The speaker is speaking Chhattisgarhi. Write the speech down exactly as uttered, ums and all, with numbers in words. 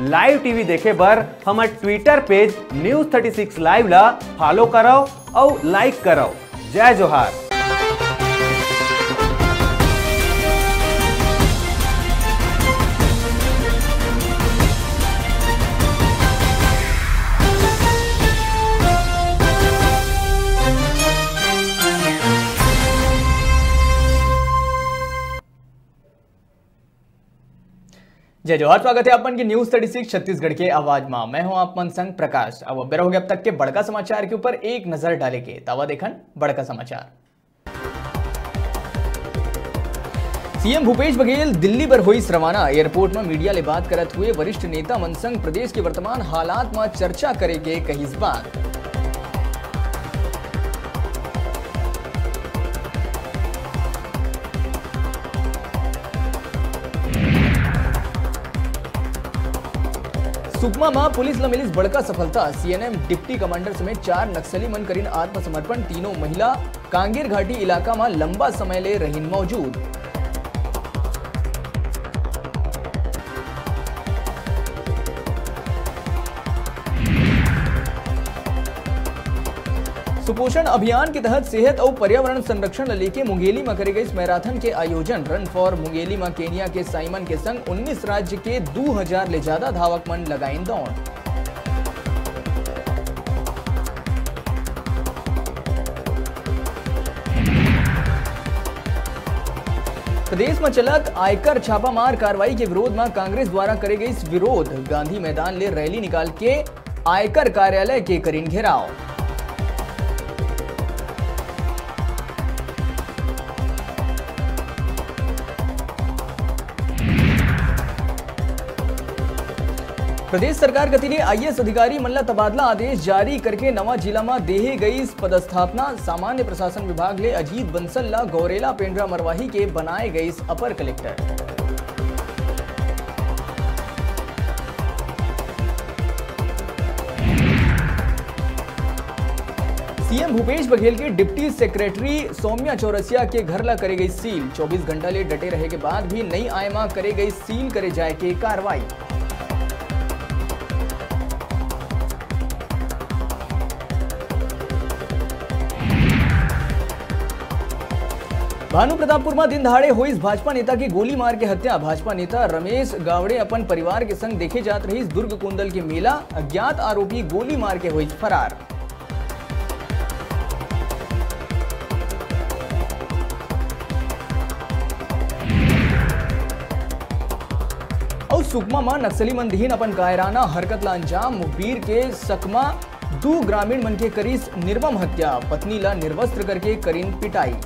Live T V देखे बर हमर Twitter page News thirty six Live ला follow करव अउ like करव। जय जोहार। जय जोहार, स्वागत है आपन की News thirty six छत्तीसगढ़ के आवाज मा। मैं हूं आप मन संग प्रकाश। अब बेरा हो गया अब तक के बड़का समाचार के ऊपर एक नजर डाले के। तावा देखन बड़का समाचार। सीएम भूपेश बघेल दिल्ली बर होइस रवाना। एयरपोर्ट म मीडिया ले बात करत हुए वरिष्ठ नेता मन संग प्रदेश के वर्तमान हालात म चर्चा करे के कहिस बात। सुकमा म पुलिस ल मिलिस बड़का सफलता। सीएनएम डिप्टी कमांडर समेत चार नक्सली मन करिन आत्मसमर्पण। तीनों महिला कांगेर घाटी इलाका म लंबा समय ले रहिन मौजूद। सुपोषण अभियान के तहत सेहत अउ पर्यावरण संरक्षण ल लेके मुंगेली म करे गइस मैराथन के आयोजन। रन फॉर मुंगेली म केनिया के साइमन के संग उन्नीस राज्य के दू हजार ले जादा धावक मन लगाइन दौड़। प्रदेश म चलत आयकर छापामार कार्रवाई के विरोध म कांग्रेस द्वारा करे गइस विरोध। गांधी मैदान ले रैली निकाल के आयकर कार्यालय के करिन घेराव। प्रदेश सरकार कति ले आईएएस अधिकारी मन ला तबादला आदेश जारी करके नवा जिला म देहे गइस पदस्थापना। सामान्य प्रशासन विभाग ले अजीत बंसल ला गौरेला पेंड्रा मरवाही के बनाए गइस अपर कलेक्टर। सीएम भूपेश बघेल के डिप्टी सेक्रेटरी सौम्या चौरसिया के घर ला करे गइस सील। चौबीस घंटा ले डटे रहे के बाद भी नई आय मा करे गइस सील करे जाए के कार्रवाई। भानु प्रतापपुर म दिन दहाड़े होइस भाजपा नेता के गोली मार के हत्या। भाजपा नेता रमेश गावड़े अपन परिवार के संग देखे जात रहिस दुर्ग कोंदल के मेला। अज्ञात आरोपी गोली मार के होइस फरार। अउ सुकमा म नक्सली मन दिहिन अपन कायराना हरकत ला अंजाम। मुखबिर के सकमा दू ग्रामीण मन के करिस निर्मम हत्या। पत्नी ला निर्वस्त्र करके करिन पिटाई।